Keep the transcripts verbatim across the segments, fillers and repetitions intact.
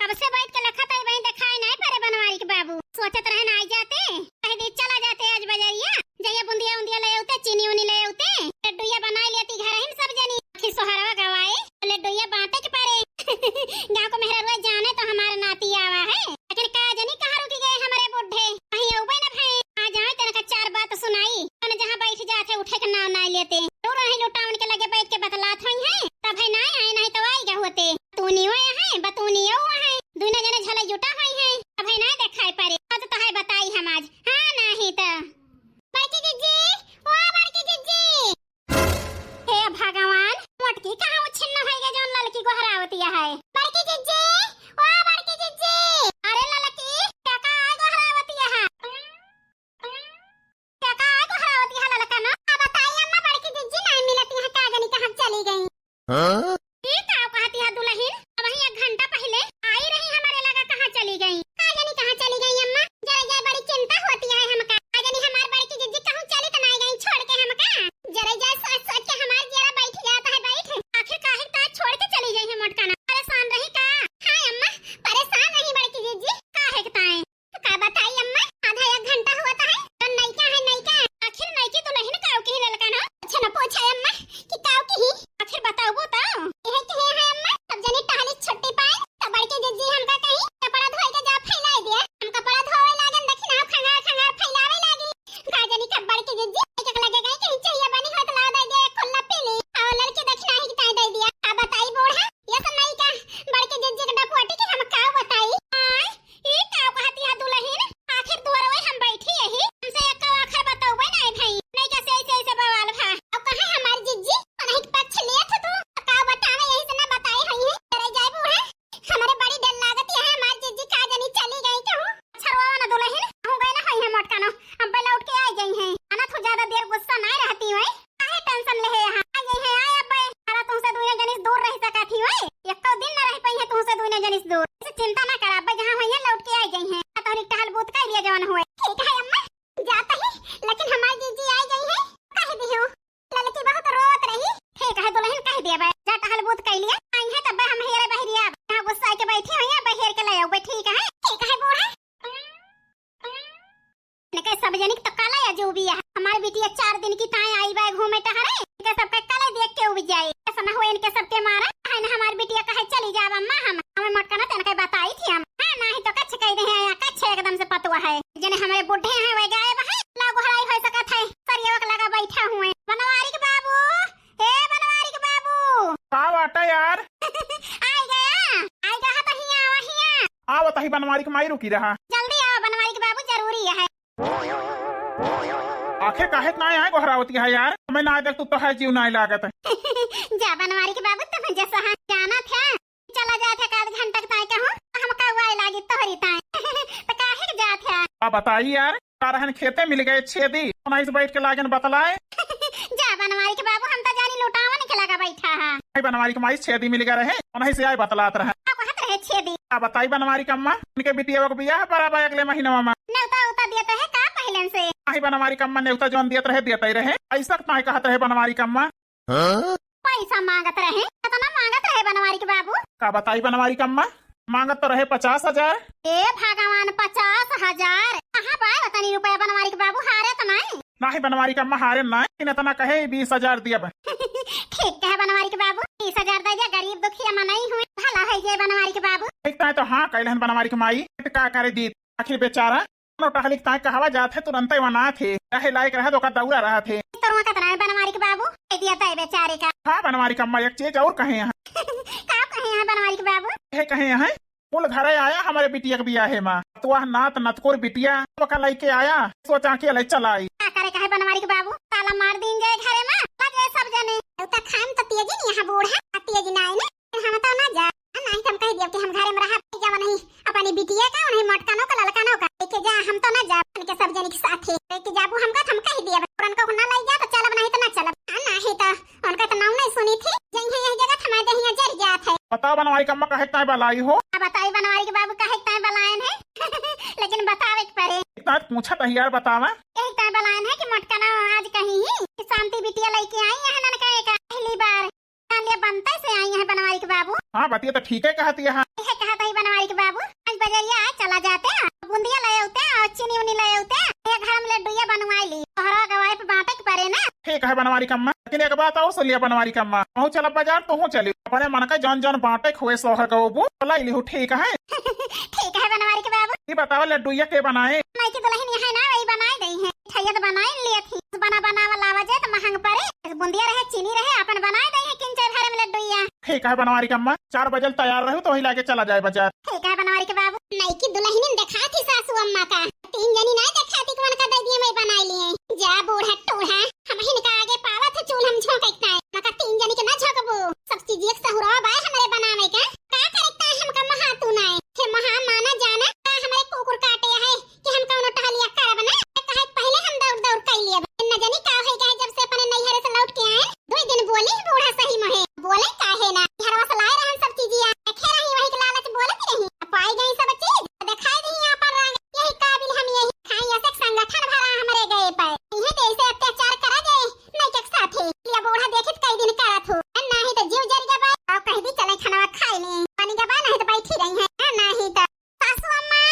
उसे बैठ के लखत है, वहीं देखाई नाहीं परे बनवारी के बाबू। सोचत रहन आई जाते, कह दी चला जाते आज बजरिया, जइया बुंदिया उंदिया ले आउते, चीनी उनी ले आउते, लड्डुया बनाई लेती घर ही में सब जनी। आखिर सोहरवा गवाए, लड्डुया बांटे के परे। गाँव को मेहररुआ जाने तो हमार नाती आवा है, लेकिन का जनी कहाँ रुकि गए हमरे बुढ़े, कहीं अउबे न भए। आ जाए तनका चार बात सुनाई, अन जहाँ बैठ जात है उठे के नाव नाहीं लेते। दूर रही लुटावन के लगे बैठ के बतलात होइहैं, तब है नाहीं आए, नाहीं तो आई गए होते। बतूनी वो है, बतूनी वो है, दुइनो जने झले जुटा होइहैं। अब है नाहीं देखाई परे, आज तो है बताई हम आज, हाँ नाहीं तो। बड़की जिज्जी, ओ बड़की जिज्जी। हे भगवान, मोटकी कहाँ उछिन्न होइगे जौन ललकी गोहरावतिया है। बड़की जिज्जी, ओ बड़की जिज्जी। अरे ललकी, का का आय गोहरावतिया है? का का आय गोहरावतिया है ललका ना? अब बताई अम्मा, बड़की जिज्जी नाहीं मिलतिया है, का जनी कहाँ चली गई। हाँ? ई का कहतिया दुलहिन? अबहीं एक घंटा पहिले आई रही हमरे लगा, कहाँ चली गई? का जनी कहाँ चली गई अम्मा? जरा जाए बड़ी चिंता होतिया है हमका। का जनी हमार बड़की जिज्जी कहूँ चली त नाहीं गई छोड़ के हमका। जरा जाए सोच सोच के हमार जियरा बैठ जात है बैठ। आखिर काहे ताय छोड़ के चली गई है मोटका ना? परेशान रही का? हाँ अम्मा, परेशान रही बड़की जिज्जी। काहे के ताय? का बताई अम्मा, आधा एक घंटा होत है, तो नइका है नइका। आखिर नइकी दुलहिन काव किही ललका ना? अच्छा न पूछा अम्मा कि काव किही। आखिर बताउबो तो। यह किही है अम्मा, सब जनी टहली छुट्टी पाए, तो बड़की जिज्जी हमका कही, "कपड़ा धोए के जा फैलाई दिया।" हम कपड़ा धोवे लागन, देखी ना खंगार खंगार फैलावे लागी। का जनी कब बड़की जिज्जी एक एक लगे गई, कहीं चाहिए बनी हो तो ला दे दे, खुल्ला पी ली। और लड़की देखी नाही कि ताई दे दिया। का बताई बूढ़ा, ये सब नइका बड़की जिज्जी के डपोटी के हम काव बताई। आय, ई का कहतिया दुलहिन? आखिर दुअरवे हम बैठी यही, हमसे एको आखर बतउबे नाहीं भई। नइका से ऐसे ऐसे बवाल भा। अब कहाँ हमार जिज्जी? अनहित पक्ष लिया था तू। अब का बतावे, यही से ना बताए हई है। डरे जाए बूढ़ा। हमरे बड़ी डर लागत है, हमार जिज्जी का जनी चली गई कहूँ। अच्छा रोवा ना दुलहिन, कहूँ गई ना होई है मोटका ना। अब लौट के आ गई है। अना तू ज्यादा देर गुस्सा नाहीं रहती हुए। काहे tension लेहे यहाँ? आ गई है, आय अब्बे। अरे तुमसे दुइनो जनिस दूर रह सकत ही होए। एको दिन न रह पइहैं तुमसे दुइनो जनिस दूर। ऐसे चिंता ना करा, अब्बे जहाँ होइहैं लौट के आ गई हैं। आ तोहरी टहल बूत कइ लिया जवन होए। ठीक है अम्मा, जात ही, लेकिन हमार जीजी आ गई हैं, कह दिहो। ललकी बहुत रोत रही। ठीक है दुलहिन, कह दिया बे, जा टहल बूत कइ लिया। आई हैं तब्बे हम हेरे बहरिया। यहाँ गुस्सा के बैठी हुई हैं, बहर के ले आउबे, ठीक है? ठीक है बूढ़ा। इनके सब जनिक तो काला या जो भी है, हमार बिटिया चार दिन की ताई आई बा घूमे टहरे, इनके सबके काला देख के उब जाए। ऐसा ना हो इनके सबके मारा है ना, हमार बिटिया कहे चली जाब अम्मा, हम हमें मोटका ना तो इनके बताई थी हम। हाँ, नाही तो कच्छ कह दे हैं या कच्छ एकदम से पतुआ है। जने हमारे बूढ़े हैं वह गायब है, ला गोहराई हो सकत है, सरिया के लगा बैठा हुए। बनवारी के बाबू, ए बनवारी के बाबू। का बाटा यार? आई गया, आई गया तो हिया आवा हिया। आवत ही बनवारी के माई, रुकी रहा। जल्दी आवा बनवारी के बाबू, जरूरी है। आखिर काहे के नाय आए गोहरावती है यार? हमें ना देख तू तो है जीव नाय लागत है। जा बनवारी के बाबू, तुम जैसा है जाना था, चला जात है आध घंटा के ताई कहूँ, हम कौआए लागी तोहरी ताई। तो काहे के जात है? अब बताई यार, का रहन खेते मिल गए छेदी, उन्हीं से बैठ के लागन बतलाए। जा बनवारी के बाबू, हम तो जानी लुटावन के लगा बैठा है। नहीं बनवारी के माई छेदी मिल गए रहे, उन्हीं से आए बतलात रहे। का कहत रहे छेदी? का बताई बनवारी कम्मा, इनके बिटिया के बियाह बराबर अगले महीना में। नेवता उता दिया तो है का पहले से? नहीं बनवारी कम्मा, नेवता जौन दियत रहे, देते ही रहे। ऐसा तो नहीं कहत रहे बनवारी कम्मा। हाँ? पैसा मांगत रहे, कितना मांगत रहे बनवारी के बाबू? का बताई बनवारी कम्मा, मांगत तो रहे पचास हजार। ए भगवान, पचास हजार? कहाँ पाए उतनी रुपया बनवारी के बाबू, हारे तो नहीं? नाही बनवारी कम्मा, हारे नहीं, लेकिन इतना कहे बीस हजार दिया बा। ठीक कहे बनवारी के बाबू, बीस हजार दे दिया, गरीब दुखिया मनई हुए, भला है ये बनवारी के बाबू। एक ताए तो हाँ कहले हन बनवारी के माई, तो का करे दी, आखिर बेचारा कोनो टहलिक ताए कहवा जात है, तुरंते वनात है। रहे लायक रहे तो ओकर दौरा रहत है। तोरवा कतना है बनवारी के बाबू? दे दिया ताए बेचारे का। हाँ बनवारी कम्मा, एक चीज और कहे हैं। का कहे हैं बनवारी के बाबू? ये कहे हैं, कुल घरे आया हमरे बिटिया के बियाहे मा, तो वह नात नतकुर बिटिया ओका लइके आया, सोचा के ले चलाई। का करे कहे बनवारी के बाबू? ताला मार दीन जाए घरे मा, लगे सब जने। तो खाम तो तेजी नहीं यहाँ बूढ़ा, आ तेजी ना आए ना। हम तो ना जा, नाही तो हम कह दिया कि हम घरे में रहा, जब नहीं अपनी बिटिया का, उन्हें मोटकनो का, ललकनो का लेके जा, हम तो ना जा, उनके सब जने के साथ ही लेके जाबू हमका, तो हम कह दिया, उनको ना ले जा तो चलब, नहीं तो ना चलब। हाँ, नाही तो उनका तो नाम नहीं सुनी थी, जइहे यही जगह थमा दे, यहाँ जर जात है। बताओ बनवारी कम्मा, काहे ताए बलाई हो? अब बताई बनवारी के बाबू, काहे ताए बलायन है? लेकिन बतावे के परे। इतना पूछा तो यार बतावा। यही ताए बलायन है कि मोटकनो आज कही ही कि शांति बिटिया लेके आई है ननका का पहली बार। लिए बनते से आई है बनवारी के बाबू। हाँ, बतिया तो ठीक है कहत यहाँ। यह कहत है बनवारी के बाबू, आज बजरिया आए चला जाते हैं, बुंदिया ले आते हैं और चीनी उनी ले आते हैं, ये घर में लड्डुया बनवाई ली, तोहरा गवाए पे बांटे के परे ना। ठीक है बनवारी कम्मा, लेकिन एक बात और सुन लिया बनवारी कम्मा, तू चला बाजार, तू चली, अपने मन का जौन जौन बांटे के हुए सोहर का वो बोला लिहू, ठीक है? ठीक है बनवारी के बाबू। ये बतावा लड्डुया के बनाए? माई की दुल्हन यहाँ ना वही बनाए गई है, मिठाइया तो बनाए लिए थी, बना बनावा लावा जाए तो महंग पड़े, बुंदिया रहे चीनी रहे अपन बनाए गई है किंचे भरे में लड्डुया। ठीक है बनवारी कम्मा, चार बजे तैयार रहू तो वही लागे चला जाए बाजार। ठीक है बनवारी के बाबू। नई की दुल्हनिन देखात ही सासू अम्मा का, तीन जनी ना देखाती कौन का दे दिए मैं बनाई लिए। जा बूढ़ा टूढ़ा, हम हिनका आगे पावत है चूल्हा में झोंके के ताई। मका तीन जनी के ना झोंकबू। सब चीज एक सहुरवा बाय हमरे बनावे का। का करे ताई हमका महा तू नाय। हे महा माना जाना, का हमरे कुकुर काटे है कि हम कौनो टहलिया करब ना। कहे पहले हम दौड़ दौड़ कर लिए। न जनी का होई गए जब से अपने नैहरे से लौट के आए। दो दिन बोली बूढ़ा सही महे। बोले काहे ना। घरवा से लाए रहन सब चीजिया। देखे रही वही के लालच बोलत रही। अब पाई गई सब चीज। दिखाई दी अपन रंग। यही काबिल हम यही खाई ऐसे संगठन भरा हमरे गए पे। इहे तो ऐसे अत्याचार करा गए। नहीं के साथे। ये बूढ़ा देखित कई दिन करत हो। नहीं तो जीव जर गया बा। और कह दी चले खाना खाई ली। पानी का बा नहीं तो बैठी रही है। नहीं तो। सासू अम्मा।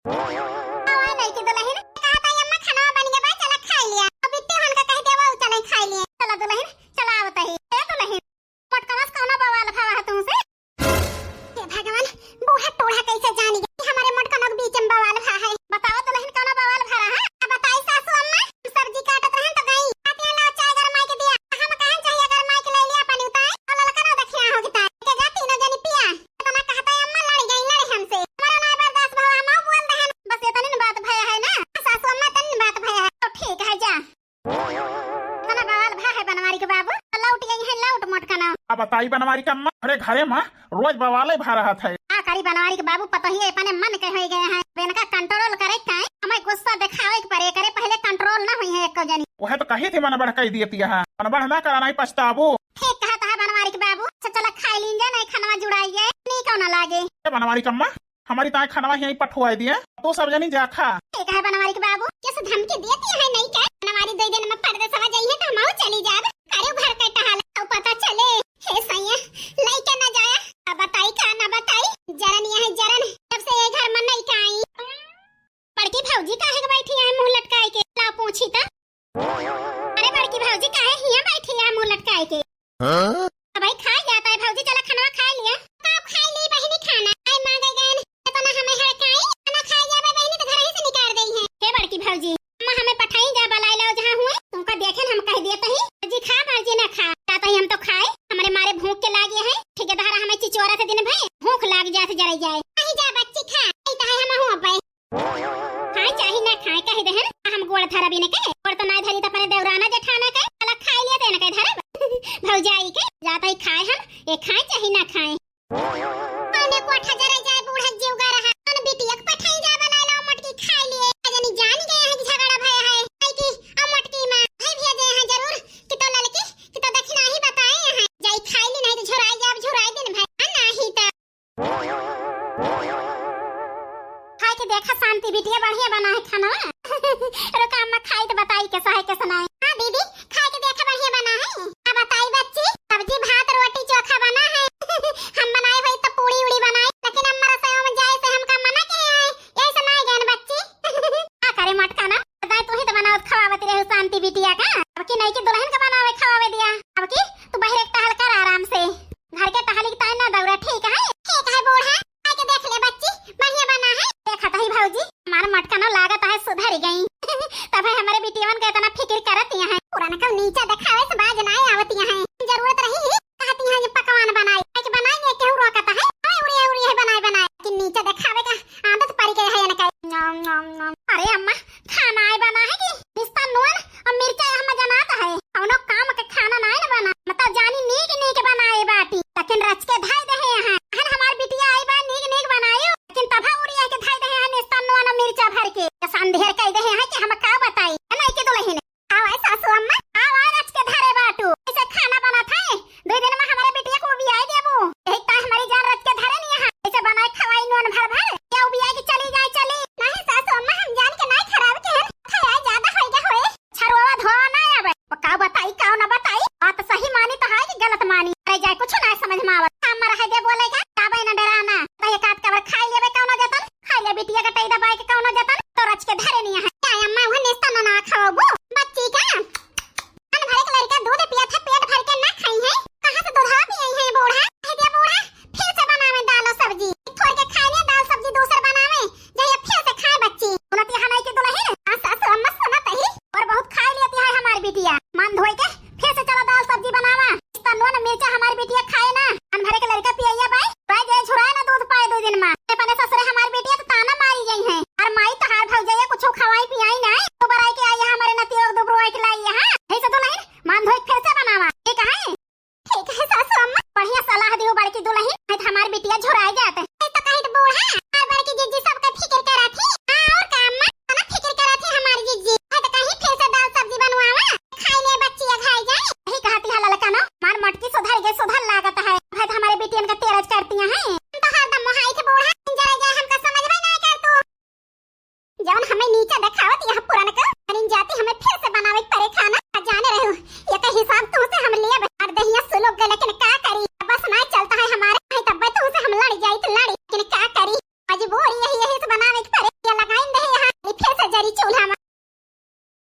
आवा नहीं की दुल्हन। कहा था अम्मा खाना बन गया बा चला खाई लिया। अब इतने हन का कह दे वो चले खाई लिए। चला दुल्हन चला आवत है। ए दुल्हन। मोटकनस कौनो बवाल भा है तुमसे? हे भगवान, बूढ़ा टूढ़ा कैसे जानी गई कि हमारे मोटकनों के बीच में बवाल भा है? बताओ दुल्हन कौनो बवाल भा रहा है? अब बताई सासू अम्मा, सब्जी काटत रहन तो गई। आते हैं लाओ चाय गरमाई के दिया। हम कहन चाहिए गरमाई के ले लिया पानी उतार और ललका ना दखिया हो गई ताई। के जा तीनों जनी पिया। इतना कहता है अम्मा लड़ गई लड़े हमसे। हमारा ना बर्दाश्त भवा हम बोल दहन। बस इतनी न बात भया है ना? सासू अम्मा इतनी न बात भया है। तो ठीक है जा। तना बवाल भा है बनवारी के बाबू, तो लौट गई है लौट मोटकना। अब बताई बनवारी का अम्मा, अरे घरे माँ रोज बवाले भा रहत है। का करी बनवारी के बाबू, पतोहिया अपने मन के होई गए हैं, अब इनका कंट्रोल करे का है, हमें गुस्सा दिखावे के परे करे, पहले कंट्रोल ना हुई है एको जनी। वह तो कही थी मन बढ़ कही दिए पिया है, मन बढ़ ना करा नहीं पछताबू। ठीक कहत है बनवारी के बाबू, अच्छा चला खाई लीन जा, नहीं खानवा जुड़ाई है, नहीं कौन लागे। ए बनवारी का अम्मा, हमारी ताई खनवा यहीं पठुआई दिए, तू सब जनी जा खा। ठीक है बनवारी के बाबू, कैसे धमकी देती है नहीं क्या? बनवारी दो दिन में परदेसवा जाई है तो हम चली जाब। अरे घर का टहल तो पता चले। हे सैया, लइके ना जाया। अब बताई का ना बताई, जरन यह जरन, जब से ये घर में नहीं का आई। बड़की भौजी काहे के बैठी है मुंह लटकाई के? ला पूछी त। अरे बड़की भौजी काहे हिया बैठी है मुंह लटकाई के? हाँ? अब भाई खाई जाता है भौजी, चला खाना खाई लिया। का खाई ली बहिनी खाना? आई मांगे गए न, इतना हमें हड़काई, खाना खाई जाबे बहिनी तो घर ही से निकाल देई है। हे बड़की भौजी, अम्मा हमें पठाई जा बलाई लाओ जहाँ हुए, तुमका देखे न हम कह दिए तही, भौजी खा भौजी ना खा, का तही हम तो खाए, हमारे मारे भूख के लागे है, ठेकेदार हमें चिचोरा से दिन भर भूख लाग जाए से जरे जाए। नहीं जा बच्ची खा, नहीं तो है हम हुआ पे। खाए चाहे ना खाए, कह दे हैं, हम गोड़ धरब इनके, गोड़ तो ना धरी तो अपने देवराना जेठाना के, अलग खाए लिए तो इनके धरब। भौजाई के, जाता ही खाए हम, ये खाए चाहे ना खाए। कौने कोठा जरे जाए बूढ़ा जीव गा रहा, कौन बिटिया के पठाई जा बना लाओ मटकी खाए लिए, जनी जान गए हैं कि झगड़ा भय है, है कि अब मटकी माँ, है भेजे हैं जरूर, कि तो ललकी, कि तो दक्षिणा ही बताए हैं, जाई खाए ली नहीं तो झुराई जाब, झुराई दिन भर, आ नहीं तो। खाए के देखा शांति बिटिया बढ़िया बना है खाना। रुका अम्मा खाई तो बताई कैसा है कैसा ना है। हाँ दीदी, खाए के देखा बढ़िया बना है। अब बताई बच्ची, सब्जी भात रोटी चोखा बना है। हम बनाए हुई तो पूड़ी उड़ी बनाई, लेकिन अम्मा रसोई में जाए से हमका मना के है, यही से ना गए बच्ची। का करे मटका ना, बताए तू ही तो बनावत खवावत रहे शांति बिटिया का। अब की नहीं की दुल्हन का बनावे खवावे दिया, अब की तू बहरे टहल कर आराम से। घर के टहली के ताई ना दौड़ा, ठीक है? ठीक है बूढ़ा, आके देख ले बच्ची, बढ़िया बना है। देखत ही भौजी, हमार मटकनो लागत है सुधर गई। तब है हमारे बिटियवन के इतना फिक्र करत यहाँ है। पुराना कल नीचा देखावे से बाज ना आवत यहाँ है। जरूरत रही, कहती यहाँ ये पकवान बनाए, आज बनाएंगे, केहू रोकत है? ओए उड़िया उड़िया है बनाए बनाए, कि नीचा देखावे का आदत पड़ गई है इनका। अरे अम्मा, खाना आए बना है कि रिश्ता नून और मिर्चा हम जनात है। कौनो काम के खाना नाय न बना, मतलब जानी नीक नीक बनाए बाटी, लेकिन रच के धाय दे हैं यहाँ। अहन हमार बिटिया आई बा नीक नीक बनायो, लेकिन तभा उड़िया के धाय दे हैं निस्ता नून मिर्चा भर के। ये संदेहर कह दे हैं कि इच्छा देखावत यहाँ पुरनका। अनिन जाति हमें फिर से बनावे के परे खाना। आ जाने रहू, ये का हिसाब तुमसे हम लिए बे-, और दहिया सुलुक गए, लेकिन का करी, बस नाहीं चलता है हमारे, नाहीं तब तुमसे हम लड़ जाई तो लड़ी, लेकिन का करी, मजबूरी यही, यही से बनावे के